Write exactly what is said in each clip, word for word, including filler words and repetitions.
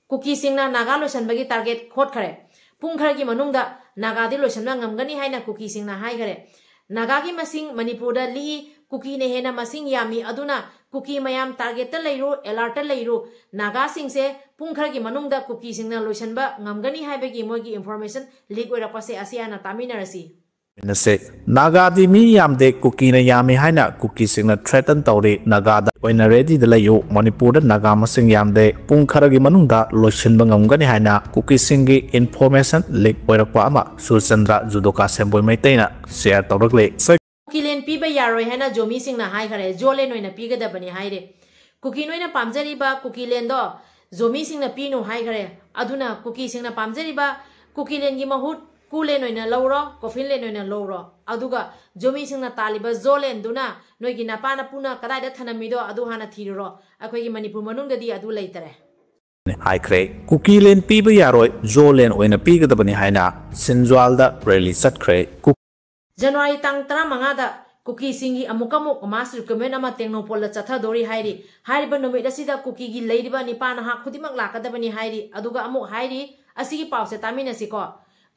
ꯀꯨꯀꯤꯁꯤꯡꯅ Naga ꯂꯣꯏꯁꯤꯟꯕꯒꯤ target ꯍꯣꯠꯈ꯭ꯔꯦ꯫ ꯄꯨꯡ ꯈꯔꯒꯤ ꯃꯅꯨꯡꯗ ꯅꯥꯒꯥꯗꯤ ꯂꯣꯏꯁꯤꯟꯕ ꯉꯝꯒꯅꯤ ꯍꯥꯏꯅ ꯀꯨꯀꯤꯁꯤꯡꯅ ꯍꯥꯏꯈꯔꯦ꯫ ꯅꯥꯒꯥꯒꯤ ꯃꯁꯤꯡ ꯃꯅꯤꯄꯨꯔꯗ ꯂꯤꯛꯏ, ꯀꯨꯀꯤꯅ ꯍꯦꯟꯅ ꯃꯁꯤꯡ ꯌꯥꯝꯃꯤ, ꯑꯗꯨꯅ ꯀꯨꯀꯤ ꯃꯌꯥꯝ target ꯇ ꯂꯩꯔꯨ, alert ꯇ ꯂꯩꯔꯨ꯫ ꯅꯥꯒꯥꯁꯤꯡꯁꯦ ꯄꯨꯡ ꯈꯔꯒꯤ ꯃꯅꯨꯡꯗ ꯀꯨꯀꯤꯁꯤꯡꯅ ꯂꯣꯏꯁꯤꯟꯕ ꯉꯝꯒꯅꯤ ꯍꯥꯏꯕꯒꯤ ꯃꯣꯏꯒꯤ information leak ꯑꯣꯏꯔꯛꯄꯁꯦ ꯑꯁꯤ ꯍꯥꯟꯅ ꯇꯥꯃꯤꯟꯅꯔꯁꯤ꯫ ꯅꯁꯦ꯫ ꯅꯥꯒꯥꯗꯤ ꯃꯤ ꯌꯥꯝꯗꯦ, ꯀꯨꯀꯤꯅ ꯌꯥꯝꯃꯤ ꯍꯥꯏꯅ ꯀꯨꯀꯤꯁꯤꯡꯅ threaten ꯇꯧꯔꯤ꯫ ꯅꯥꯒꯥꯗ ꯑꯣꯏꯅ ready ꯗ ꯂꯩꯌꯨ꯫ ꯃꯅꯤꯄꯨꯔꯗ ꯅꯥꯒꯥ ꯃꯁꯤꯡ ꯌꯥꯝꯗꯦ꯫ ꯄꯨꯡ ꯈꯔꯒꯤ ꯃꯅꯨꯡꯗ ꯂꯣꯏꯁꯤꯟꯕ ꯉꯝꯒꯅꯤ ꯍꯥꯏꯅ ꯀꯨꯀꯤꯁꯤꯡꯒꯤ information leak ꯑꯣꯏꯔꯛꯄ ꯑꯃ ꯁꯨꯔꯆꯟꯗ꯭ꯔ ꯖꯨꯗꯣꯀꯥ ꯁꯦꯝꯕꯣꯏ ꯃꯩꯇꯩꯅ share ꯇꯧꯔꯛꯂꯤ꯫ ꯀꯨꯀꯤꯂꯦꯟ ꯄꯤꯕ ꯌꯥꯔꯣꯏ ꯍꯥꯏꯅ ꯖꯣꯃꯤꯁꯤꯡꯅ ꯍꯥꯏꯈꯔꯦ, ꯖꯣꯂꯦꯟ ꯑꯣꯏꯅ ꯄꯤꯒꯗꯕꯅꯤ ꯍꯥꯏꯔꯦ꯫ ꯀꯨꯀꯤ ꯅꯣꯏꯅ ꯄꯥꯝꯖꯔꯤꯕ ꯀꯨꯀꯤꯂꯦꯟꯗꯣ ꯖꯣꯃꯤꯁꯤꯡꯅ ꯄꯤꯅꯨ ꯍꯥꯏꯈꯔꯦ꯫ ꯑꯗꯨꯅ ꯀꯨꯀꯤꯁꯤꯡꯅ ꯄꯥꯝꯖꯔꯤꯕ ꯀꯨꯀꯤꯂꯦꯟꯒꯤ ꯃꯍꯨꯠ ꯀꯨꯂꯦꯟ ꯑꯣꯏꯅ ꯂꯧꯔꯣ, ꯀꯣꯐꯤꯟꯂꯦꯟ ꯑꯣꯏꯅ ꯂꯧꯔꯣ꯫ ꯑꯗꯨꯒ ꯖꯣꯃꯤꯁꯤꯡꯅ ꯇꯥꯜꯂꯤꯕ ꯖꯣꯂꯦꯟꯗꯨꯅ ꯅꯣꯏꯒꯤ ꯅꯄꯥ ꯅꯄꯨꯅ ꯀꯗꯥꯏꯗ ꯊꯅꯝꯃꯤꯗꯣ ꯑꯗꯨ ꯍꯥꯟꯅ ꯊꯤꯔꯨꯔꯣ꯫ ꯑꯩꯈꯣꯏꯒꯤ ꯃꯅꯤꯄꯨꯔ ꯃꯅꯨꯡꯗꯗꯤ ꯑꯗꯨ ꯂꯩꯇꯔꯦ꯫ ꯍꯥꯏꯈ꯭ꯔꯦ꯫ ꯀꯨꯀꯤꯂꯦꯟ ꯄꯤꯕ ꯌꯥꯔꯣꯏ, ꯖꯣꯂꯦꯟ ꯑꯣꯏꯅ ꯄꯤꯒꯗꯕꯅꯤ ꯍꯥꯏꯅ ꯁꯤꯟꯖ꯭ꯋꯥꯜꯗ rally ꯆꯠꯈ꯭ꯔꯦ꯫ ꯀꯨ- ꯖꯅꯋꯥꯔꯤ ꯇꯥꯡ ꯇꯔꯥꯃꯉꯥꯗ ꯀꯨꯀꯤꯁꯤꯡꯒꯤ ꯑꯃꯨꯛꯀ ꯑꯃꯨꯛ mass recruitment ꯑꯃ ꯇꯦꯡꯅꯧꯄꯜꯗ ꯆꯠꯊꯗꯣꯔꯤ ꯍꯥꯏꯔꯤ꯫ ꯍꯥꯏꯔꯤꯕ ꯅꯨꯃꯤꯠ ꯑꯁꯤꯗ ꯀꯨꯀꯤꯒꯤ ꯂꯩꯔꯤꯕ ꯅꯤꯄꯥ ꯅꯍꯥ ꯈꯨꯗꯤꯡꯃꯛ ꯂꯥꯛꯀꯗꯕꯅꯤ ꯍꯥꯏꯔꯤ꯫ ꯑꯗꯨꯒ ꯑꯃꯨꯛ ꯍꯥꯏꯔꯤ, ꯑꯁꯤꯒꯤ ꯄꯥꯎꯁꯦ ꯇꯥꯃꯤꯟꯅꯁꯤꯀꯣ꯫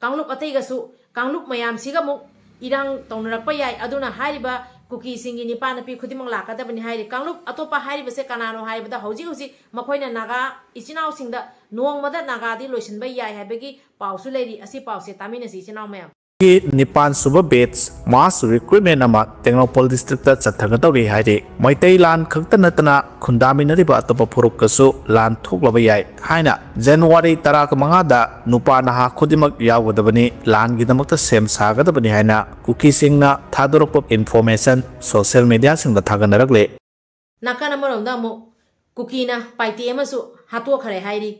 ꯀꯥꯡꯂꯨꯞ ꯑꯇꯩꯒꯁꯨ, ꯀꯥꯡꯂꯨꯞ ꯃꯌꯥꯝꯁꯤꯒ ꯑꯃꯨꯛ ꯏꯔꯥꯡ ꯇꯧꯅꯔꯛꯄ ꯌꯥꯏ꯫ ꯑꯗꯨꯅ ꯍꯥꯏꯔꯤꯕ ꯀꯨꯀꯤꯁꯤꯡꯒꯤ ꯅꯤꯄꯥ ꯅꯨꯄꯤ ꯈꯨꯗꯤꯡꯃꯛ ꯂꯥꯛꯀꯗꯕꯅꯤ ꯍꯥꯏꯔꯤ꯫ ꯀꯥꯡꯂꯨꯞ ꯑꯇꯣꯞꯄ ꯍꯥꯏꯔꯤꯕꯁꯦ ꯀꯅꯥꯅꯣ ꯍꯥꯏꯕꯗ ꯍꯧꯖꯤꯛ ꯍꯧꯖꯤꯛ ꯃꯈꯣꯏꯅ ꯅꯥꯒꯥ ꯏꯆꯤꯟ ꯏꯅꯥꯎꯁꯤꯡꯗ ꯅꯣꯡꯃꯗ ꯅꯥꯒꯥꯗꯤ ꯂꯣꯏꯁꯤꯟꯕ ꯌꯥꯏ ꯍꯥꯏꯕꯒꯤ ꯄꯥꯎꯁꯨ ꯂꯩꯔꯤ꯫ ꯑꯁꯤ ꯄꯥꯎꯁꯦ ꯇꯥꯃꯤꯟꯅꯁꯤ ꯏꯆꯤꯟ ꯏꯅꯥꯎ ꯃꯌꯥꯝ꯫ ꯒꯤ ꯅꯤꯄꯥꯟ ꯁꯨꯕ batch mass recruitment ꯑꯃ ꯇꯦꯡꯅꯧꯄꯜ district ꯇ ꯆꯠꯊꯒꯗꯧꯔꯤ ꯍꯥꯏꯔꯤ꯫ ꯃꯩꯇꯩ ꯂꯥꯟ ꯈꯛꯇ ꯅꯠꯇꯅ ꯈꯨꯟꯗꯥꯃꯤꯟꯅꯔꯤꯕ ꯑꯇꯣꯞꯄ ꯐꯨꯔꯨꯞꯀꯁꯨ ꯂꯥꯟ ꯊꯣꯛꯂꯕ ꯌꯥꯏ ꯍꯥꯏꯅ ꯖꯅꯋꯥꯔꯤ ꯇꯔꯥꯃꯉꯥꯗ ꯅꯨꯄꯥ ꯅꯍꯥ ꯈꯨꯗꯤꯡꯃꯛ ꯌꯥꯎꯒꯗꯕꯅꯤ, ꯂꯥꯟꯒꯤꯗꯃꯛꯇ ꯁꯦꯝ ꯁꯥꯒꯗꯕꯅꯤ ꯍꯥꯏꯅ ꯀꯨꯀꯤꯁꯤꯡꯅ ꯊꯥꯗꯣꯔꯛꯄ information social media ꯁꯤꯡꯗ ꯊꯥꯒꯠꯅꯔꯛꯂꯦ꯫ ꯅꯥꯀꯟ ꯑꯃꯔꯣꯝꯗ ꯑꯃꯨꯛ ꯀꯨꯀꯤꯅ ꯄꯥꯏꯇꯦ ꯑꯃꯁꯨ ꯍꯥꯠꯇꯣꯛꯈ꯭ꯔꯦ ꯍꯥꯏꯔꯤ꯫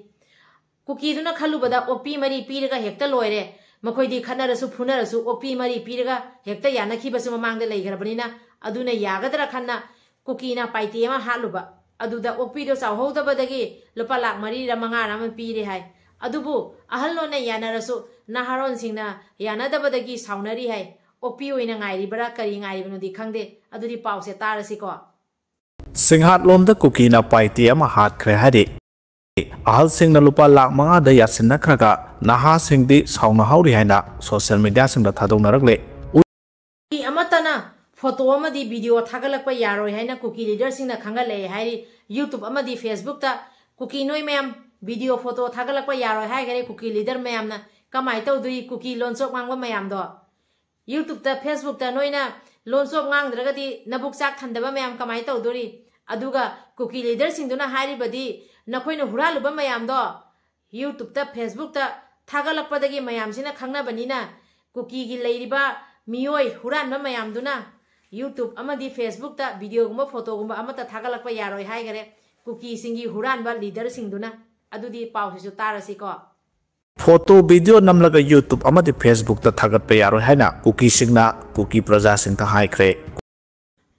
ꯀꯨꯀꯤꯗꯨꯅ ꯈꯜꯂꯨꯕꯗ ꯑꯣꯛꯄꯤ ꯃꯔꯤ ꯄꯤꯔꯒ ꯍꯦꯛꯇ ꯂꯣꯏꯔꯦ, ꯃꯈꯣꯏꯗꯤ ꯈꯠꯅꯔꯁꯨ ꯐꯨꯅꯔꯁꯨ ꯑꯣꯛꯄꯤ ꯃꯔꯤ ꯄꯤꯔꯒ ꯍꯦꯛꯇ ꯌꯥꯅꯈꯤꯕꯁꯨ ꯃꯃꯥꯡꯗ ꯂꯩꯈ꯭ꯔꯕꯅꯤꯅ ꯑꯗꯨꯅ ꯌꯥꯒꯗ꯭ꯔꯥ ꯈꯟꯅ ꯀꯨꯀꯤꯅ ꯄꯥꯏꯇꯦ ꯑꯃ ꯍꯥꯠꯂꯨꯕ꯫ ꯑꯗꯨꯗ ꯑꯣꯛꯄꯤꯗꯣ ꯆꯥꯎꯍꯧꯗꯕꯗꯒꯤ ꯂꯨꯄꯥ ꯂꯥꯛ ꯃꯔꯤꯔ ꯃꯉꯥꯔ ꯑꯃ ꯄꯤꯔꯦ ꯍꯥꯏ꯫ ꯑꯗꯨꯕꯨ ꯑꯍꯜ ꯂꯣꯟꯅ ꯌꯥꯅꯔꯁꯨ ꯅꯍꯥꯔꯣꯟꯁꯤꯡꯅ ꯌꯥꯅꯗꯕꯗꯒꯤ ꯁꯥꯎꯅꯔꯤ ꯍꯥꯏ꯫ ꯑꯣꯛꯄꯤ ꯑꯣꯏꯅ ꯉꯥꯏꯔꯤꯕ꯭ꯔꯥ ꯀꯔꯤ ꯉꯥꯏꯔꯤꯕꯅꯣꯗꯤ ꯈꯪꯗꯦ꯫ ꯑꯗꯨꯗꯤ ꯄꯥꯎꯁꯦ ꯇꯥꯔꯁꯤꯀꯣ꯫ ꯁꯤꯡꯍꯥꯠꯂꯣꯝꯗ ꯀꯨꯀꯤꯅ ꯄꯥꯏꯇꯦ ꯑꯃ ꯍꯥꯠꯈ꯭ꯔꯦ ꯍꯥꯏꯔꯤ꯫ ꯑꯍꯜꯁꯤꯡꯅ ꯂꯨꯄꯥ ꯂꯥꯈ ꯃꯉꯥꯗ ꯌꯥꯁꯤꯟꯅꯈ꯭ꯔꯒ ꯅꯍꯥꯁꯤꯡꯗꯤ ꯁꯥꯎꯅꯍꯧꯔꯤ ꯍꯥꯏꯅ ꯁꯣꯁꯤꯌꯦꯜ ꯃꯤꯗꯤꯌꯥꯁꯤꯡꯗ ꯊꯥꯗꯣꯛꯅꯔꯛꯂꯦ꯫ ꯃꯤ ꯑꯃꯠꯇꯅ ꯐꯣꯇꯣ ꯑꯃꯗꯤ ꯚꯤꯗꯤꯑꯣ ꯊꯥꯒꯠꯂꯛꯄ ꯌꯥꯔꯣꯏ ꯍꯥꯏꯅ ꯀꯨꯀꯤ ꯂꯤꯗꯔꯁꯤꯡꯅ ꯈꯪꯒꯠꯂꯛꯑꯦ ꯍꯥꯏꯔꯤ꯫ YouTube ꯑꯃꯗꯤ Facebookꯇ ꯀꯨꯀꯤ ꯅꯣꯏ ꯃꯌꯥꯝ ꯚꯤꯗꯤꯑꯣ ꯐꯣꯇꯣ ꯊꯥꯒꯠꯂꯛꯄ ꯌꯥꯔꯣꯏ ꯍꯥꯏꯈꯔꯦ꯫ ꯀꯨꯀꯤ ꯂꯤꯗꯔ ꯃꯌꯥꯝꯅ ꯀꯃꯥꯏꯅ ꯇꯧꯗꯣꯔꯤ? ꯀꯨꯀꯤ ꯂꯣꯟꯆꯣꯞ ꯉꯥꯡꯕ ꯃꯌꯥꯝꯗꯣ YouTubeꯇ, Facebookꯇ ꯅꯣꯏꯅ ꯂꯣꯟꯆꯣꯞ ꯉꯥꯡꯗ꯭ꯔꯒꯗꯤ ꯅꯕꯨꯛ ꯆꯥꯛ ꯊꯟꯗꯕ ꯃꯌꯥꯝ ꯀꯃꯥꯏꯅ ꯇꯧꯗꯣꯔꯤ? ꯑꯗꯨꯒ ꯀꯨꯀꯤ ꯂꯤꯗꯔꯁꯤꯡꯗꯨꯅ ꯍꯥꯏꯔꯤꯕꯗꯤ ꯅꯈꯣꯏꯅ ꯍꯨꯔꯥꯜꯂꯨꯕ ꯃꯌꯥꯝꯗꯣ YouTubeꯇ, Facebookꯇ ꯊꯥꯒꯠꯂꯛꯄꯗꯒꯤ ꯃꯌꯥꯝꯁꯤꯅ ꯈꯪꯅꯕꯅꯤꯅ, ꯀꯨꯀꯤꯒꯤ ꯂꯩꯔꯤꯕ ꯃꯤꯑꯣꯏ ꯍꯨꯔꯥꯟꯕ ꯃꯌꯥꯝꯗꯨꯅ YouTube ꯑꯃꯗꯤ Facebookꯇ ꯚꯤꯗꯤꯑꯣꯒꯨꯝꯕ ꯐꯣꯇꯣꯒꯨꯝꯕ ꯑꯃꯠꯇ ꯊꯥꯒꯠꯂꯛꯄ ꯌꯥꯔꯣꯏ ꯍꯥꯏꯈꯔꯦ, ꯀꯨꯀꯤꯁꯤꯡꯒꯤ ꯍꯨꯔꯥꯟꯕ ꯂꯤꯗꯔꯁꯤꯡꯗꯨꯅ꯫ ꯑꯗꯨꯗꯤ ꯄꯥꯎꯁꯤꯁꯨ ꯇꯥꯔꯁꯤꯀꯣ꯫ ꯐꯣꯇꯣ, ꯚꯤꯗꯤꯑꯣ ꯅꯝꯂꯒ YouTube ꯑꯃꯗꯤ Facebookꯇ ꯊꯥꯒꯠꯄ ꯌꯥꯔꯣꯏ ꯍꯥꯏꯅ ꯀꯨꯀꯤꯁꯤꯡꯅ ꯀꯨꯀꯤ ꯄ꯭ꯔꯖꯥꯁꯤꯡꯗ ꯍꯥꯏꯈ꯭ꯔꯦ꯫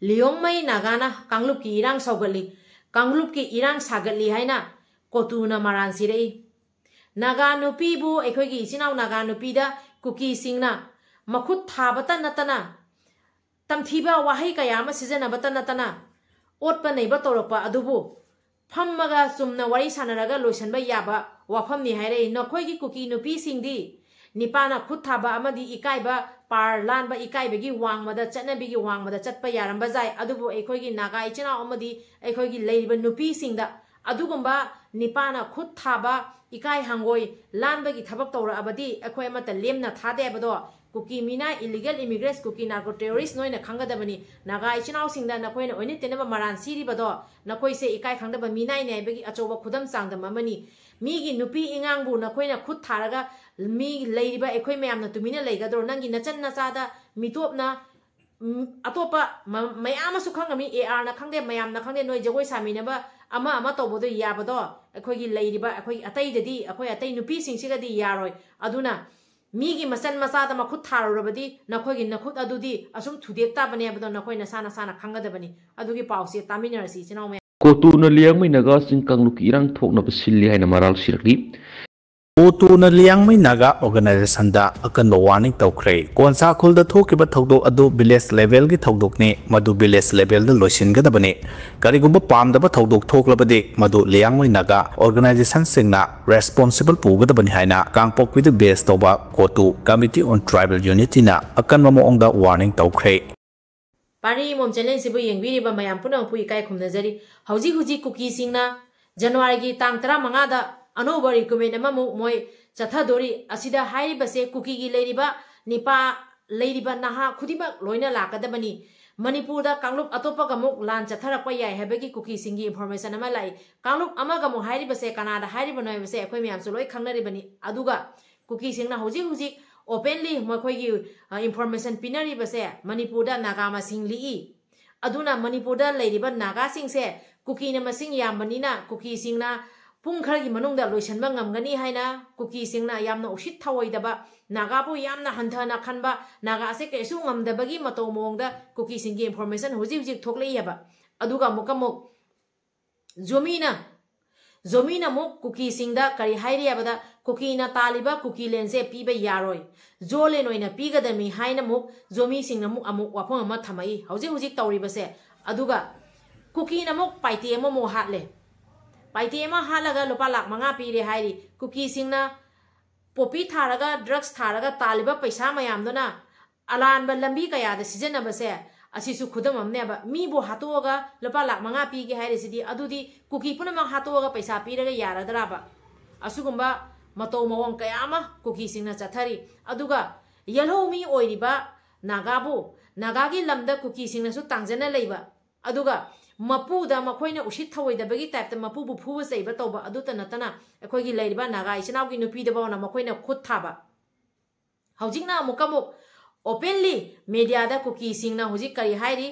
ꯂꯤꯌꯣꯡꯃꯩ ꯅꯥꯒꯥꯅ ꯀꯥꯡꯂꯨꯞꯀꯤ ꯏꯔꯥꯡ ꯁꯧꯒꯠꯂꯤ, ꯀꯥꯡꯂꯨꯞꯀꯤ ꯏꯔꯥꯡ ꯁꯥꯒꯠꯂꯤ ꯍꯥꯏꯅ ꯀꯣꯇꯨꯅ ꯃꯔꯥꯜ ꯁꯤꯔꯛꯏ꯫ ꯅꯥꯒꯥ ꯅꯨꯄꯤꯕꯨ, ꯑꯩꯈꯣꯏꯒꯤ ꯏꯆꯤꯟ ꯏꯅꯥꯎ ꯅꯥꯒꯥ ꯅꯨꯄꯤꯗ ꯀꯨꯀꯤꯁꯤꯡꯅ ꯃꯈꯨꯠ ꯊꯥꯕꯇ ꯅꯠꯇꯅ ꯇꯝꯊꯤꯕ ꯋꯥꯍꯩ ꯀꯌꯥ ꯑꯃ ꯁꯤꯖꯤꯟꯅꯕꯇ ꯅꯠꯇꯅ ꯑꯣꯠꯄ ꯅꯩꯕ ꯇꯧꯔꯛꯄ ꯑꯗꯨꯕꯨ ꯐꯝꯃꯒ ꯆꯨꯝꯅ ꯋꯥꯔꯤ ꯁꯥꯟꯅꯔꯒ ꯂꯣꯏꯁꯤꯟꯕ ꯌꯥꯕ ꯋꯥꯐꯝꯅꯤ ꯍꯥꯏꯔꯛꯏ꯫ ꯅꯈꯣꯏꯒꯤ ꯀꯨꯀꯤ ꯅꯨꯄꯤꯁꯤꯡꯗꯤ ꯅꯤꯄꯥꯅ ꯈꯨꯠ ꯊꯥꯕ ꯑꯃꯗꯤ ꯏꯀꯥꯏꯕ ꯄꯥꯔ ꯂꯥꯟꯕ ꯏꯀꯥꯏꯕꯒꯤ ꯋꯥꯡꯃꯗ, ꯆꯠꯅꯕꯤꯒꯤ ꯋꯥꯡꯃꯗ ꯆꯠꯄ ꯌꯥꯔꯝꯕ ꯌꯥꯏ, ꯑꯗꯨꯕꯨ ꯑꯩꯈꯣꯏꯒꯤ ꯅꯥꯒꯥ ꯏꯆꯤꯟ ꯏꯅꯥꯎ ꯑꯃꯗꯤ ꯑꯩꯈꯣꯏꯒꯤ ꯂꯩꯔꯤꯕ ꯅꯨꯄꯤꯁꯤꯡꯗ ꯑꯗꯨꯒꯨꯝꯕ ꯅꯤꯄꯥꯅ ꯈꯨꯠ ꯊꯥꯕ, ꯏꯀꯥꯏ ꯍꯪꯒꯣꯏ ꯂꯥꯟꯕꯒꯤ ꯊꯕꯛ ꯇꯧꯔꯛꯑꯕꯗꯤ ꯑꯩꯈꯣꯏ ꯑꯃꯠꯇ ꯂꯦꯝꯅ ꯊꯥꯗꯦ ꯍꯥꯏꯕꯗꯣ ꯀꯨꯀꯤ ꯃꯤꯅꯥ, illegal immigrants, ꯀꯨꯀꯤ narco terrorist ꯅꯣꯏꯅ ꯈꯪꯒꯗꯕꯅꯤ꯫ ꯅꯥꯒꯥ ꯏꯆꯤꯟ ꯏꯅꯥꯎꯁꯤꯡꯗ ꯅꯈꯣꯏꯅ ꯑꯣꯏꯅ ꯇꯩꯅꯕ ꯃꯔꯥꯟ ꯁꯤꯔꯤꯕꯗꯣ ꯅꯈꯣꯏꯁꯦ ꯏꯀꯥꯏ ꯈꯪꯗꯕ ꯃꯤꯅꯥꯏꯅꯤ ꯍꯥꯏꯕꯒꯤ ꯑꯆꯧꯕ ꯈꯨꯗꯝ ꯆꯥꯡꯗꯝ ꯑꯃꯅꯤ꯫ ꯃꯤꯒꯤ ꯅꯨꯄꯤ ꯏꯉꯥꯡꯕꯨ ꯅꯈꯣꯏꯅ ꯈꯨꯠ ꯊꯥꯔꯒ ꯃꯤ ꯂꯩꯔꯤꯕ ꯑꯩꯈꯣꯏ ꯃꯌꯥꯝꯅ ꯇꯨꯃꯤꯟꯅ ꯂꯩꯒꯗ꯭ꯔꯣ? ꯅꯪꯒꯤ ꯅꯆꯟ ꯅꯆꯥꯗ ꯃꯤꯇꯣꯞꯅ, ꯎꯝ, ꯑꯇꯣꯞꯄ ꯃ-, ꯃꯌꯥꯝ ꯑꯃꯁꯨ ꯈꯪꯉꯝꯃꯤ, ARꯅ ꯈꯪꯗꯦ, ꯃꯌꯥꯝꯅ ꯈꯪꯗꯦ, ꯅꯣꯏ ꯖꯒꯣꯏ ꯁꯥꯃꯤꯟꯅꯕ ꯑꯃ ꯑꯃ ꯇꯧꯕꯗꯣ ꯌꯥꯕꯗꯣ ꯑꯩꯈꯣꯏꯒꯤ ꯂꯩꯔꯤꯕ ꯑꯩꯈꯣꯏ ꯑꯇꯩꯗꯗꯤ, ꯑꯩꯈꯣꯏ ꯑꯇꯩ ꯅꯨꯄꯤꯁꯤꯡꯁꯤꯒꯗꯤ ꯌꯥꯔꯣꯏ꯫ ꯑꯗꯨꯅ ꯃꯤꯒꯤ ꯃꯆꯟ ꯃꯆꯥꯗ ꯃꯈꯨꯠ ꯊꯥꯔꯨꯔꯕꯗꯤ ꯅꯈꯣꯏꯒꯤ ꯅꯈꯨꯠ ꯑꯗꯨꯗꯤ ꯑꯁꯨꯝ ꯊꯨꯗꯦꯛ ꯇꯥꯕꯅꯦ ꯍꯥꯏꯕꯗꯣ ꯅꯈꯣꯏ ꯅꯁꯥ ꯅꯁꯥꯅ ꯈꯪꯒꯗꯕꯅꯤ꯫ ꯑꯗꯨꯒꯤ ꯄꯥꯎꯁꯦ ꯇꯥꯃꯤꯟꯅꯔꯁꯤ ꯏꯆꯤꯟ ꯏꯅꯥꯎ ꯃꯌꯥꯝ꯫ ꯀꯣꯇꯨꯅ ꯂꯤꯌꯥꯡꯃꯩ ꯅꯥꯒꯥꯁꯤꯡ ꯀꯥꯡꯂꯨꯞꯀꯤ ꯏꯔꯥꯡ ꯊꯣꯛꯅꯕ ꯁꯤꯜꯂꯤ ꯍꯥꯏꯅ ꯃꯔꯥꯜ ꯁꯤꯔꯛꯂꯤ꯫ ꯀꯣꯇꯨꯅ ꯂꯤꯌꯥꯡꯃꯩ ꯅꯥꯒꯥ ꯑꯣꯔꯒꯅꯥꯏꯖꯦꯁꯟꯗ ꯑꯀꯟꯕ ꯋꯥꯔꯅꯤꯡ ꯇꯧꯈ꯭ꯔꯦ꯫ ꯀꯣꯟꯁꯥꯈꯨꯜꯗ ꯊꯣꯛꯈꯤꯕ ꯊꯧꯗꯣꯛ ꯑꯗꯨ ꯚꯤꯂꯦꯖ ꯂꯦꯚꯦꯜꯒꯤ ꯊꯧꯗꯣꯛꯅꯤ, ꯃꯗꯨ ꯚꯤꯂꯦꯖ ꯂꯦꯚꯦꯜꯗ ꯂꯣꯏꯁꯤꯟꯒꯗꯕꯅꯤ꯫ ꯀꯔꯤꯒꯨꯝꯕ ꯄꯥꯝꯗꯕ ꯊꯧꯗꯣꯛ ꯊꯣꯛꯂꯕꯗꯤ ꯃꯗꯨ ꯂꯤꯌꯥꯡꯃꯩ ꯅꯥꯒꯥ ꯑꯣꯔꯒꯅꯥꯏꯖꯦꯁꯟꯁꯤꯡꯅ ꯔꯦꯁꯄꯣꯟꯁꯤꯕꯜ ꯄꯨꯒꯗꯕꯅꯤ ꯍꯥꯏꯅ ꯀꯥꯡꯄꯣꯛꯄꯤꯗ ꯕꯦꯁ ꯇꯧꯕ ꯀꯣꯇꯨ Committee on Tribal Unityꯅ ꯑꯀꯟꯕ ꯃꯑꯣꯡꯗ ꯋꯥꯔꯅꯤꯡ ꯇꯧꯈ꯭ꯔꯦ꯫ ꯄꯥꯔꯤ ꯏꯃꯣꯝ ꯆꯦꯅꯦꯜꯁꯤꯕꯨ ꯌꯦꯡꯕꯤꯔꯤꯕ ꯃꯌꯥꯝ ꯄꯨꯝꯅꯃꯛꯄꯨ ꯏꯀꯥꯏ ꯈꯨꯝꯅꯖꯔꯤ꯫ ꯍꯧꯖꯤꯛ ꯍꯧꯖꯤꯛ ꯀꯨꯀꯤꯁꯤꯡꯅ ꯖꯅꯋꯥꯔꯤꯒꯤ ꯇꯥꯡ ꯇꯔꯥꯃꯉꯥꯗ ꯑꯅꯧꯕ ꯔꯤꯀ꯭ꯔꯨꯠꯃꯦꯟ ꯑꯃꯃꯨꯛ ꯃꯣꯏ ꯆꯠꯊꯗꯣꯔꯤ꯫ ꯑꯁꯤꯗ ꯍꯥꯏꯔꯤꯕꯁꯦ ꯀꯨꯀꯤꯒꯤ ꯂꯩꯔꯤꯕ ꯅꯤꯄꯥ ꯂꯩꯔꯤꯕ ꯅꯍꯥ ꯈꯨꯗꯤꯡꯃꯛ ꯂꯣꯏꯅ ꯂꯥꯛꯀꯗꯕꯅꯤ꯫ ꯃꯅꯤꯄꯨꯔꯗ ꯀꯥꯡꯂꯨꯞ ꯑꯇꯣꯞꯄꯒ ꯑꯃꯨꯛ ꯂꯥꯟ ꯆꯠꯊꯔꯛꯄ ꯌꯥꯏ ꯍꯥꯏꯕꯒꯤ ꯀꯨꯀꯤꯁꯤꯡꯒꯤ ꯏꯟꯐꯣꯔꯃꯦꯁꯟ ꯑꯃ ꯂꯥꯛꯏ꯫ ꯀꯥꯡꯂꯨꯞ ꯑꯃꯒ ꯑꯃꯨꯛ ꯍꯥꯏꯔꯤꯕꯁꯦ ꯀꯅꯥꯗ ꯍꯥꯏꯔꯤꯕꯅꯣ ꯍꯥꯏꯕꯁꯦ ꯑꯩꯈꯣꯏ ꯃꯌꯥꯝꯁꯨ ꯂꯣꯏ ꯈꯪꯅꯔꯤꯕꯅꯤ꯫ ꯑꯗꯨꯒ ꯀꯨꯀꯤꯁꯤꯡꯅ ꯍꯧꯖꯤꯛ ꯍꯧꯖꯤꯛ ꯑꯣꯄꯦꯟꯂꯤ ꯃꯈꯣꯏꯒꯤ, ꯑ, ꯏꯟꯐꯣꯔꯃꯦꯁꯟ ꯄꯤꯅꯔꯤꯕꯁꯦ ꯃꯅꯤꯄꯨꯔꯗ ꯅꯥꯒꯥ ꯃꯁꯤꯡ ꯂꯤꯛꯏ꯫ ꯑꯗꯨꯅ ꯃꯅꯤꯄꯨꯔꯗ ꯂꯩꯔꯤꯕ ꯅꯥꯒꯥꯁꯤꯡꯁꯦ ꯀꯨꯀꯤꯅ ꯃꯁꯤꯡ ꯌꯥꯝꯕꯅꯤꯅ ꯀꯨꯀꯤꯁꯤꯡꯅ ꯄꯨꯡ ꯈꯔꯒꯤ ꯃꯅꯨꯡꯗ ꯂꯣꯏꯁꯤꯟꯕ ꯉꯝꯒꯅꯤ ꯍꯥꯏꯅ ꯀꯨꯀꯤꯁꯤꯡꯅ ꯌꯥꯝꯅ ꯎꯁꯤꯠ ꯊꯑꯣꯏꯗꯕ, ꯅꯥꯒꯥꯕꯨ ꯌꯥꯝꯅ ꯍꯟꯊꯅ ꯈꯟꯕ, ꯅꯥꯒꯥꯁꯦ ꯀꯩꯁꯨ ꯉꯝꯗꯕꯒꯤ ꯃꯇꯧ ꯃꯑꯣꯡꯗ ꯀꯨꯀꯤꯁꯤꯡꯒꯤ ꯏꯟꯐꯣꯔꯃꯦꯁꯟ ꯍꯧꯖꯤꯛ ꯍꯧꯖꯤꯛ ꯊꯣꯛꯂꯛꯏꯑꯕ꯫ ꯑꯗꯨꯒ ꯑꯃꯨꯛꯀ ꯑꯃꯨꯛ ꯖꯣꯃꯤꯅ, ꯖꯣꯃꯤꯅ ꯑꯃꯨꯛ ꯀꯨꯀꯤꯁꯤꯡꯗ ꯀꯔꯤ ꯍꯥꯏꯔꯤ ꯍꯥꯏꯕꯗ, ꯀꯨꯀꯤꯅ ꯇꯥꯜꯂꯤꯕ ꯀꯨꯀꯤ ꯂꯦꯟꯁꯦ ꯄꯤꯕ ꯌꯥꯔꯣꯏ, ꯖꯣ ꯂꯦꯟ ꯑꯣꯏꯅ ꯄꯤꯒꯗꯕꯅꯤ ꯍꯥꯏꯅ ꯑꯃꯨꯛ ꯖꯣꯃꯤꯁꯤꯡꯅ ꯑꯃꯨꯛ, ꯑꯃꯨꯛ ꯋꯥꯐꯝ ꯑꯃ ꯊꯝꯃꯛꯏ ꯍꯧꯖꯤꯛ ꯍꯧꯖꯤꯛ ꯇꯧꯔꯤꯕꯁꯦ꯫ ꯑꯗꯨꯒ ꯀꯨꯀꯤꯅ ꯑꯃꯨꯛ ꯄꯥꯏꯇꯦ ꯑꯃꯃꯨꯛ ꯍꯥꯠꯂꯦ꯫ ꯄꯥꯏꯇꯦ ꯑꯃ ꯍꯥꯠꯂꯒ ꯂꯨꯄꯥ ꯂꯥꯛ ꯃꯉꯥ ꯄꯤꯔꯦ ꯍꯥꯏꯔꯤ꯫ ꯀꯨꯀꯤꯁꯤꯡꯅ ꯄꯣꯄꯤ ꯊꯥꯔꯒ, ꯗ꯭ꯔꯒꯁ ꯊꯥꯔꯒ ꯇꯥꯜꯂꯤꯕ ꯄꯩꯁꯥ ꯃꯌꯥꯝꯗꯨꯅ ꯑꯔꯥꯟꯕ ꯂꯝꯕꯤ ꯀꯌꯥꯗ ꯁꯤꯖꯤꯟꯅꯕꯁꯦ ꯑꯁꯤꯁꯨ ꯈꯨꯗꯝ ꯑꯃꯅꯦꯕ꯫ ꯃꯤꯕꯨ ꯍꯥꯠꯇꯣꯛꯑꯒ ꯂꯨꯄꯥ ꯂꯥꯛ ꯃꯉꯥ ꯄꯤꯒꯦ ꯍꯥꯏꯔꯤꯁꯤꯗꯤ, ꯑꯗꯨꯗꯤ ꯀꯨꯀꯤ ꯄꯨꯝꯅꯃꯛ ꯍꯥꯠꯇꯣꯛꯑꯒ ꯄꯩꯁꯥ ꯄꯤꯔꯒ ꯌꯥꯔꯗ꯭ꯔꯕ? ꯑꯁꯤꯒꯨꯝꯕ ꯃꯇꯧ ꯃꯑꯣꯡ ꯀꯌꯥ ꯑꯃ ꯀꯨꯀꯤꯁꯤꯡꯅ ꯆꯠꯊꯔꯤ꯫ ꯑꯗꯨꯒ ꯌꯦꯜꯍꯧꯃꯤ ꯑꯣꯏꯔꯤꯕ ꯅꯥꯒꯥꯕꯨ, ꯅꯥꯒꯥꯒꯤ ꯂꯝꯗ ꯀꯨꯀꯤꯁꯤꯡꯅꯁꯨ ꯇꯥꯡꯖꯅ ꯂꯩꯕ, ꯑꯗꯨꯒ ꯃꯄꯨꯗ ꯃꯈꯣꯏꯅ ꯎꯁꯤꯠ ꯊꯑꯣꯏꯗꯕꯒꯤ ꯇꯥꯏꯞꯇ ꯃꯄꯨꯕꯨ ꯐꯨꯕ ꯆꯩꯕ ꯇꯧꯕ, ꯑꯗꯨꯇ ꯅꯠꯇꯅ ꯑꯩꯈꯣꯏꯒꯤ ꯂꯩꯔꯤꯕ ꯅꯥꯒꯥ ꯏꯆꯤꯟ ꯏꯅꯥꯎꯒꯤ ꯅꯨꯄꯤꯗ ꯐꯥꯎꯅ ꯃꯈꯣꯏꯅ ꯈꯨꯠ ꯊꯥꯕ꯫ ꯍꯧꯖꯤꯛꯅ ꯑꯃꯨꯛꯀ ꯑꯃꯨꯛ ꯑꯣꯄꯦꯟꯂꯤ ꯃꯦꯗꯤꯌꯥꯗ ꯀꯨꯀꯤꯁꯤꯡꯅ ꯍꯧꯖꯤꯛ ꯀꯔꯤ ꯍꯥꯏꯔꯤ?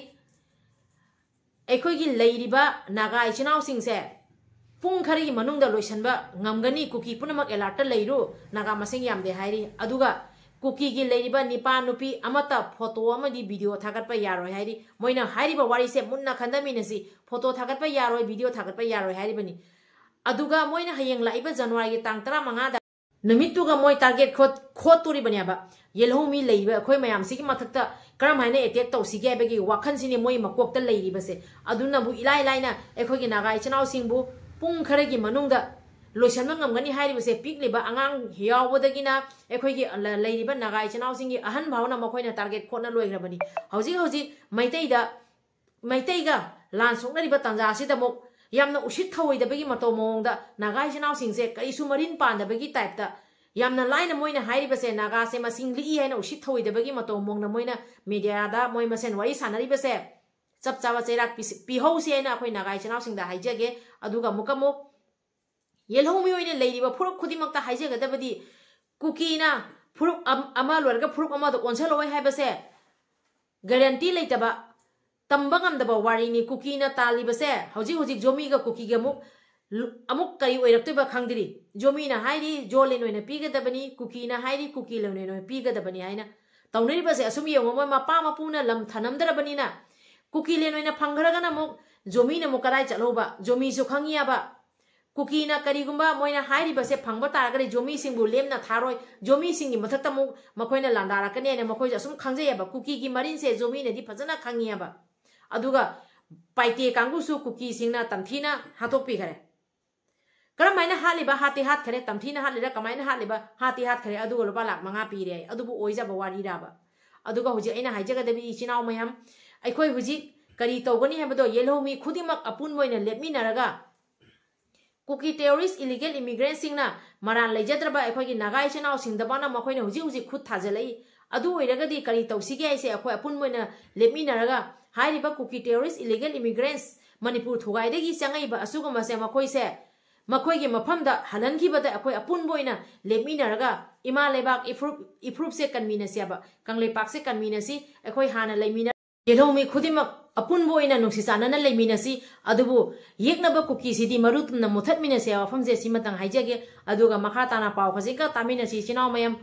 ꯑꯩꯈꯣꯏꯒꯤ ꯂꯩꯔꯤꯕ ꯅꯥꯒꯥ ꯏꯆꯤꯟ ꯏꯅꯥꯎꯁꯤꯡꯁꯦ ꯄꯨꯡ ꯈꯔꯒꯤ ꯃꯅꯨꯡꯗ ꯂꯣꯏꯁꯤꯟꯕ ꯉꯝꯒꯅꯤ, ꯀꯨꯀꯤ ꯄꯨꯝꯅꯃꯛ ꯑꯦꯂꯥꯔꯠꯇ ꯂꯩꯔꯨ, ꯅꯥꯒꯥ ꯃꯁꯤꯡ ꯌꯥꯝꯗꯦ ꯍꯥꯏꯔꯤ꯫ ꯑꯗꯨꯒ ꯀꯨꯀꯤꯒꯤ ꯂꯩꯔꯤꯕ ꯅꯤꯄꯥ ꯅꯨꯄꯤ ꯑꯃꯠꯇ ꯐꯣꯇꯣ ꯑꯃꯗꯤ ꯚꯤꯗꯤꯑꯣ ꯊꯥꯒꯠꯄ ꯌꯥꯔꯣꯏ ꯍꯥꯏꯔꯤ꯫ ꯃꯣꯏꯅ ꯍꯥꯏꯔꯤꯕ ꯋꯥꯔꯤꯁꯦ ꯃꯨꯟꯅ ꯈꯟꯊꯃꯤꯟꯅꯁꯤ, ꯐꯣꯇꯣ ꯊꯥꯒꯠꯄ ꯌꯥꯔꯣꯏ, ꯚꯤꯗꯤꯑꯣ ꯊꯥꯒꯠꯄ ꯌꯥꯔꯣꯏ ꯍꯥꯏꯔꯤꯕꯅꯤ꯫ ꯑꯗꯨꯒ ꯃꯣꯏꯅ ꯍꯌꯦꯡ ꯂꯥꯛꯏꯕ ꯖꯅꯋꯥꯔꯤꯒꯤ ꯇꯥꯡ ꯇꯔꯥꯃꯉꯥꯗ ꯅꯨꯃꯤꯠꯇꯨꯒ ꯃꯣꯏ target ꯈꯣꯠ-, ꯈꯣꯠꯇꯣꯔꯤꯕꯅꯦꯕ꯫ ꯌꯦꯜꯍꯧꯃꯤ ꯂꯩꯔꯤꯕ ꯑꯩꯈꯣꯏ ꯃꯌꯥꯝꯁꯤꯒꯤ ꯃꯊꯛꯇ ꯀꯔꯝ ꯍꯥꯏꯅ attack ꯇꯧꯁꯤꯒꯦ ꯍꯥꯏꯕꯒꯤ ꯋꯥꯈꯜꯁꯤꯅꯤ ꯃꯣꯏ ꯃꯀꯣꯛꯇ ꯂꯩꯔꯤꯕꯁꯦ꯫ ꯑꯗꯨꯅꯕꯨ ꯏꯂꯥꯏ ꯂꯥꯏꯅ ꯑꯩꯈꯣꯏꯒꯤ ꯅꯥꯒꯥ ꯏꯆꯤꯟ ꯏꯅꯥꯎꯁꯤꯡꯕꯨ ꯄꯨꯡ ꯈꯔꯒꯤ ꯃꯅꯨꯡꯗ ꯂꯣꯏꯁꯤꯟꯕ ꯉꯝꯒꯅꯤ ꯍꯥꯏꯔꯤꯕꯁꯦ꯫ ꯄꯤꯛꯂꯤꯕ ꯑꯉꯥꯡ ꯌꯥꯎꯕꯗꯒꯤꯅ ꯑꯩꯈꯣꯏꯒꯤ ꯂ-, ꯂꯩꯔꯤꯕ ꯅꯥꯒꯥ ꯏꯆꯤꯟ ꯏꯅꯥꯎꯁꯤꯡꯒꯤ ꯑꯍꯟ ꯐꯥꯎꯅ ꯃꯈꯣꯏꯅ target ꯈꯣꯠꯅ ꯂꯣꯏꯈ꯭ꯔꯕꯅꯤ꯫ ꯍꯧꯖꯤꯛ ꯍꯧꯖꯤꯛ ꯃꯩꯇꯩꯗ, ꯃꯩꯇꯩꯒ ꯂꯥꯟ ꯁꯣꯛꯅꯔꯤꯕ ꯇꯥꯟꯖꯥ ꯑꯁꯤꯗ ꯑꯃꯨꯛ ꯌꯥꯝꯅ ꯎꯁꯤꯠ ꯊꯧꯑꯣꯏꯗꯕꯒꯤ ꯃꯇꯧ ꯃꯑꯣꯡꯗ ꯅꯥꯒꯥ ꯏꯆꯤꯟ ꯏꯅꯥꯎꯁꯤꯡꯁꯦ ꯀꯔꯤꯁꯨ ꯃꯔꯤꯟ ꯄꯥꯟꯗꯕꯒꯤ type ꯇ ꯌꯥꯝꯅ ꯂꯥꯏꯅ ꯃꯣꯏꯅ ꯍꯥꯏꯔꯤꯕꯁꯦ, ꯅꯥꯒꯥꯁꯦ ꯃꯁꯤꯡ ꯂꯤꯛꯏ ꯍꯥꯏꯅ ꯎꯁꯤꯠ ꯊꯧꯑꯣꯏꯗꯕꯒꯤ ꯃꯇꯧ ꯃꯑꯣꯡꯗ ꯃꯣꯏꯅ media ꯗ ꯃꯣꯏ ꯃꯁꯦꯟ ꯋꯥꯔꯤ ꯁꯥꯟꯅꯔꯤꯕꯁꯦ꯫ ꯆꯞ ꯆꯥꯕ ꯆꯩꯔꯥꯛ ꯄꯤꯁꯤ-, ꯄꯤꯍꯧꯁꯤ ꯍꯥꯏꯅ ꯑꯩꯈꯣꯏ ꯅꯥꯒꯥ ꯏꯆꯤꯟ ꯏꯅꯥꯎꯁꯤꯡꯗ ꯍꯥꯏꯖꯒꯦ꯫ ꯑꯗꯨꯒ ꯑꯃꯨꯛꯀ ꯑꯃꯨꯛ ꯌꯦꯜꯍꯧꯃꯤ ꯑꯣꯏꯅ ꯂꯩꯔꯤꯕ ꯐꯨꯔꯨꯞ ꯈꯨꯗꯤꯡꯃꯛꯇ ꯍꯥꯏꯖꯒꯗꯕꯗꯤ, ꯀꯨꯀꯤꯅ ꯐꯨꯔꯨꯞ ꯑꯝ-, ꯑꯃ ꯂꯣꯏꯔꯒ ꯐꯨꯔꯨꯞ ꯑꯃꯗ ꯑꯣꯟꯁꯤꯜꯂꯣꯏ ꯍꯥꯏꯕꯁꯦ guarantee ꯂꯩꯇꯕ, ꯇꯝꯕ ꯉꯝꯗꯕ ꯋꯥꯔꯤꯅꯤ꯫ ꯀꯨꯀꯤꯅ ꯇꯥꯜꯂꯤꯕꯁꯦ ꯍꯧꯖꯤꯛ ꯍꯧꯖꯤꯛ ꯖꯣꯃꯤꯒ ꯀꯨꯀꯤꯒ ꯑꯃꯨꯛ ꯂꯨ-, ꯑꯃꯨꯛ ꯀꯔꯤ ꯑꯣꯏꯔꯛꯇꯣꯏꯕ ꯈꯪꯗ꯭ꯔꯤ꯫ ꯖꯣꯃꯤꯅ ꯍꯥꯏꯔꯤ ꯖꯣ ꯂꯦꯟ ꯑꯣꯏꯅ ꯄꯤꯒꯗꯕꯅꯤ, ꯀꯨꯀꯤꯅ ꯍꯥꯏꯔꯤ ꯀꯨꯀꯤ ꯂꯦꯟ ꯑꯣꯏꯅ ꯄꯤꯒꯗꯕꯅꯤ ꯍꯥꯏꯅ ꯇꯧꯅꯔꯤꯕꯁꯦ꯫ ꯑꯁꯨꯝ ꯌꯦꯡꯉꯣ, ꯃꯣꯏ ꯃꯄꯥ ꯃꯄꯨꯅ ꯂꯝ ꯊꯅꯝꯗ꯭ꯔꯕꯅꯤꯅ ꯀꯨꯀꯤ ꯂꯦꯟ ꯑꯣꯏꯅ ꯐꯪꯈ꯭ꯔꯒꯅ ꯑꯃꯨꯛ ꯖꯣꯃꯤꯅ ꯑꯃꯨꯛ ꯀꯗꯥꯏ ꯆꯠꯍꯧꯕ? ꯖꯣꯃꯤꯁꯨ ꯈꯪꯉꯤꯑꯕ꯫ ꯀꯨꯀꯤꯅ ꯀꯔꯤꯒꯨꯝꯕ ꯃꯣꯏꯅ ꯍꯥꯏꯔꯤꯕꯁꯦ ꯐꯪꯕ ꯇꯥꯔꯒꯗꯤ ꯖꯣꯃꯤꯁꯤꯡꯕꯨ ꯂꯦꯝꯅ ꯊꯥꯔꯣꯏ, ꯖꯣꯃꯤꯁꯤꯡꯒꯤ ꯃꯊꯛꯇ ꯑꯃꯨꯛ ꯃꯈꯣꯏꯅ ꯂꯥꯟꯗꯥꯔꯛꯀꯅꯤ ꯍꯥꯏꯅ ꯃꯈꯣꯏꯁꯨ ꯑꯁꯨꯝ ꯈꯪꯖꯩꯑꯕ꯫ ꯀꯨꯀꯤꯒꯤ ꯃꯔꯤꯟꯁꯦ ꯖꯣꯃꯤꯅꯗꯤ ꯐꯖꯅ ꯈꯪꯉꯤꯑꯕ꯫ ꯑꯗꯨꯒ ꯄꯥꯏꯇꯦ ꯀꯥꯡꯕꯨꯁꯨ ꯀꯨꯀꯤꯁꯤꯡꯅ ꯇꯝꯊꯤꯅ ꯍꯥꯠꯇꯣꯛꯄꯤꯈꯔꯦ꯫ ꯀꯔꯝꯍꯥꯏꯅ ꯍꯥꯠꯂꯤꯕ? ꯍꯥꯠꯇꯤ ꯍꯥꯠꯈꯔꯦ, ꯇꯝꯊꯤꯅ ꯍꯥꯠꯂꯤꯔ ꯀꯃꯥꯏꯅ ꯍꯥꯠꯂꯤꯕ? ꯍꯥꯠꯇꯤ ꯍꯥꯠꯈꯔꯦ, ꯑꯗꯨꯒ ꯂꯨꯄꯥ ꯂꯥꯈ ꯃꯉꯥ ꯄꯤꯔꯦ ꯍꯥꯏ꯫ ꯑꯗꯨꯕꯨ ꯑꯣꯏꯖꯕ ꯋꯥꯔꯤꯔꯕ? ꯑꯗꯨꯒ ꯍꯧꯖꯤꯛ ꯑꯩꯅ ꯍꯥꯏꯖꯒꯗꯕꯤ ꯏꯆꯤꯟ ꯏꯅꯥꯎ ꯃꯌꯥꯝ, ꯑꯩꯈꯣꯏ ꯍꯧꯖꯤꯛ ꯀꯔꯤ ꯇꯧꯒꯅꯤ ꯍꯥꯏꯕꯗꯣ ꯌꯦꯜꯍꯧꯃꯤ ꯈꯨꯗꯤꯡꯃꯛ ꯑꯄꯨꯟꯕ ꯑꯣꯏꯅ ꯂꯦꯞꯃꯤꯟꯅꯔꯒ ꯀꯨꯀꯤ terrorist illegal immigrant ꯁꯤꯡꯅ ꯃꯔꯥꯜ ꯂꯩꯖꯗ꯭ꯔꯕ ꯑꯩꯈꯣꯏꯒꯤ ꯅꯥꯒꯥ ꯏꯆꯤꯟ ꯏꯅꯥꯎꯁꯤꯡꯗꯐꯥꯎꯅ ꯃꯈꯣꯏꯅ ꯍꯧꯖꯤꯛ ꯍꯧꯖꯤꯛ ꯈꯨꯠ ꯊꯥꯖꯤꯜꯂꯛꯏ꯫ ꯑꯗꯨ ꯑꯣꯏꯔꯒꯗꯤ ꯀꯔꯤ ꯇꯧꯁꯤꯒꯦ ꯍꯥꯏꯁꯦ ꯑꯩꯈꯣꯏ ꯑꯄꯨꯟꯕ ꯑꯣꯏꯅ ꯂꯦꯞꯃꯤꯟꯅꯔꯒ ꯍꯥꯏꯔꯤꯕ ꯀꯨꯀꯤ terrorist illegal immigrants ꯃꯅꯤꯄꯨꯔ ꯊꯨꯒꯥꯏꯗꯒꯤ ꯆꯪꯉꯛꯏꯕ ꯑꯁꯤꯒꯨꯝꯕꯁꯦ ꯃꯈꯣꯏꯁꯦ ꯃꯈꯣꯏꯒꯤ ꯃꯐꯝꯗ ꯍꯜꯍꯟꯈꯤꯕꯗ ꯑꯩꯈꯣꯏ ꯑꯄꯨꯟꯕ ꯑꯣꯏꯅ ꯂꯦꯞꯃꯤꯟꯅꯔꯒ ꯏꯃꯥ ꯂꯩꯕꯥꯛ ꯏꯐꯨꯔꯨꯞ, ꯏꯐꯨꯔꯨꯞꯁꯦ ꯀꯟꯃꯤꯟꯅꯁꯦꯕ, ꯀꯪꯂꯩꯄꯥꯛꯁꯦ ꯀꯟꯃꯤꯟꯅꯁꯤ꯫ ꯑꯩꯈꯣꯏ ꯍꯥꯟꯅ ꯂꯩꯃꯤꯟꯅ ꯌꯦꯜꯍꯧꯃꯤ ꯈꯨꯗꯤꯡꯃꯛ ꯑꯄꯨꯟꯕ ꯑꯣꯏꯅ ꯅꯨꯡꯁꯤ ꯆꯥꯟꯅꯅ ꯂꯩꯃꯤꯟꯅꯁꯤ꯫ ꯑꯗꯨꯕꯨ ꯌꯦꯛꯅꯕ ꯀꯨꯀꯤꯁꯤꯗꯤ ꯃꯔꯨ ꯇꯨꯝꯅ ꯃꯨꯊꯠꯃꯤꯟꯅꯁꯦ ꯍꯥꯏꯕ ꯋꯥꯐꯝꯁꯦ ꯁꯤꯃꯇꯪ ꯍꯥꯏꯖꯒꯦ꯫ ꯑꯗꯨꯒ ꯃꯈꯥ ꯇꯥꯅ ꯄꯥꯎ ꯈꯖꯤꯛꯀ ꯇꯥꯃꯤꯟꯅꯁꯤ ꯏꯆꯤꯟ ꯏꯅꯥꯎ ꯃꯌꯥꯝ꯫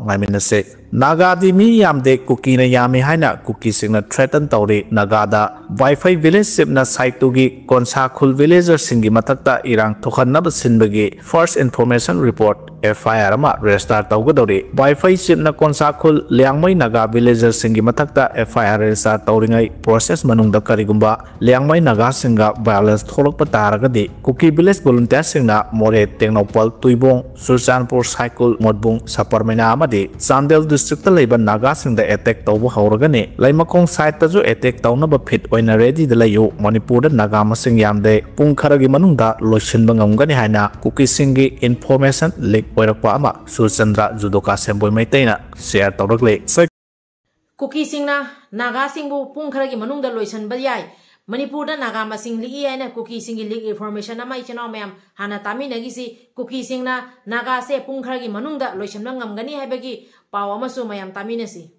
ꯉꯥꯏꯃꯤꯟꯅꯁꯦ꯫ ꯅꯥꯒꯥꯗꯤ ꯃꯤ ꯌꯥꯝꯗꯦ, ꯀꯨꯀꯤꯅ ꯌꯥꯝꯃꯤ ꯍꯥꯏꯅ ꯀꯨꯀꯤꯁꯤꯡꯅ threaten ꯇꯧꯔꯤ꯫ ꯅꯥꯒꯥꯗ ꯋꯥꯏꯐꯩ village chief ꯅ ꯁꯥꯏꯇꯨꯒꯤ ꯀꯣꯟꯁꯥ ꯈꯨꯜ villagers ꯁꯤꯡꯒꯤ ꯃꯊꯛꯇ ꯏꯔꯥꯡ ꯊꯣꯛꯍꯟꯅꯕ ꯁꯤꯟꯕꯒꯤ first information report꯫ ꯑꯦꯐ ꯑꯥꯏ ꯑꯥꯔ ꯑꯃ ꯔꯦꯖꯤꯁꯇꯥꯔ ꯇꯧꯒꯗꯧꯔꯤ꯫ ꯋꯥꯏꯐꯩ ꯆꯤꯞꯅ ꯀꯣꯟꯁꯥꯈꯨꯜ ꯂꯤꯌꯥꯡꯃꯩ ꯅꯥꯒꯥ ꯚꯤꯂꯦꯖꯔꯁꯤꯡꯒꯤ ꯃꯊꯛꯇ ꯑꯦꯐ ꯑꯥꯏ ꯑꯥꯔ ꯔꯦꯖꯤꯁꯇꯥꯔ ꯇꯧꯔꯤꯉꯩ ꯄ꯭ꯔꯣꯁꯦꯁ ꯃꯅꯨꯡꯗ ꯀꯔꯤꯒꯨꯝꯕ ꯂꯤꯌꯥꯡꯃꯩ ꯅꯥꯒꯥꯁꯤꯡꯒ ꯚꯥꯏꯑꯣꯂꯦꯟꯁ ꯊꯣꯛꯂꯛꯄ ꯇꯥꯔꯒꯗꯤ ꯀꯨꯀꯤ ꯚꯤꯂꯦꯖ ꯚꯣꯂꯨꯟꯇꯤꯌꯔꯁꯤꯡꯅ ꯃꯣꯔꯦ, ꯇꯦꯡꯅꯧꯄꯜ, ꯇꯨꯏꯕꯣꯡ, ꯆꯨꯔꯆꯥꯟꯄꯨꯔ, ꯁꯥꯏꯀꯨꯜ, ꯃꯣꯠꯕꯨꯡ, ꯁꯄꯔꯃꯩꯅꯥ ꯑꯃꯗꯤ ꯆꯥꯟꯗꯦꯜ ꯗꯤꯁꯇ꯭ꯔꯤꯛꯇ ꯂꯩꯕ ꯅꯥꯒꯥꯁꯤꯡꯗ ꯑꯦꯇꯦꯛ ꯇꯧꯕ ꯍꯧꯔꯒꯅꯤ꯫ ꯂꯩꯃꯈꯣꯡ ꯁꯥꯏꯠꯇꯁꯨ ꯑꯦꯇꯦꯛ ꯇꯧꯅꯕ ꯐꯤꯠ ꯑꯣꯏꯅ ꯔꯦꯗꯤꯗ ꯂꯩꯌꯨ꯫ ꯃꯅꯤꯄꯨꯔꯗ ꯅꯥꯒꯥ ꯃꯁꯤꯡ ꯌꯥꯝꯗꯦ꯫ ꯄꯨꯡ ꯈꯔꯒꯤ ꯃꯅꯨꯡꯗ ꯂꯣꯏꯁꯤꯟꯕ ꯉꯝꯒꯅꯤ ꯍꯥꯏꯅ ꯀꯨꯀꯤꯁꯤꯡꯒꯤ ꯏꯟꯐꯣꯔꯃꯦꯁꯟ ꯂꯤꯛ ꯑꯣꯏꯔꯛꯄ ꯑꯃ ꯁꯨꯔꯆꯟꯗ꯭ꯔ ꯖꯨꯗꯣꯀꯥ ꯁꯦꯝꯕꯣꯏ ꯃꯩꯇꯩꯅ ꯁꯦꯌꯔ ꯇꯧꯔꯛꯂꯤ꯫ ꯀꯨꯀꯤꯁꯤꯡꯅ ꯅꯥꯒꯥꯁꯤꯡꯕꯨ ꯄꯨꯡ ꯈꯔꯒꯤ ꯃꯅꯨꯡꯗ ꯂꯣꯏꯁꯤꯟꯕ ꯌꯥꯏ꯫ ꯃꯅꯤꯄꯨꯔꯗ ꯅꯥꯒꯥ ꯃꯁꯤꯡ ꯂꯤꯛꯏ ꯍꯥꯏꯅ ꯀꯨꯀꯤꯁꯤꯡꯒꯤ ꯂꯤꯛ ꯏꯟꯐꯣꯔꯃꯦꯁꯟ ꯑꯃ ꯏꯆꯤꯟ ꯏꯅꯥꯎ ꯃꯌꯥꯝ ꯍꯥꯟꯅ ꯇꯥꯃꯤꯟꯅꯈꯤꯁꯤ꯫ ꯀꯨꯀꯤꯁꯤꯡꯅ ꯅꯥꯒꯥꯁꯦ ꯄꯨꯡ ꯈꯔꯒꯤ ꯃꯅꯨꯡꯗ ꯂꯣꯏꯁꯤꯟꯕ ꯉꯝꯒꯅꯤ ꯍꯥꯏꯕꯒꯤ ꯄꯥꯎ ꯑꯃꯁꯨ ꯃꯌꯥꯝ ꯇꯥꯃꯤꯟꯅꯁꯤ꯫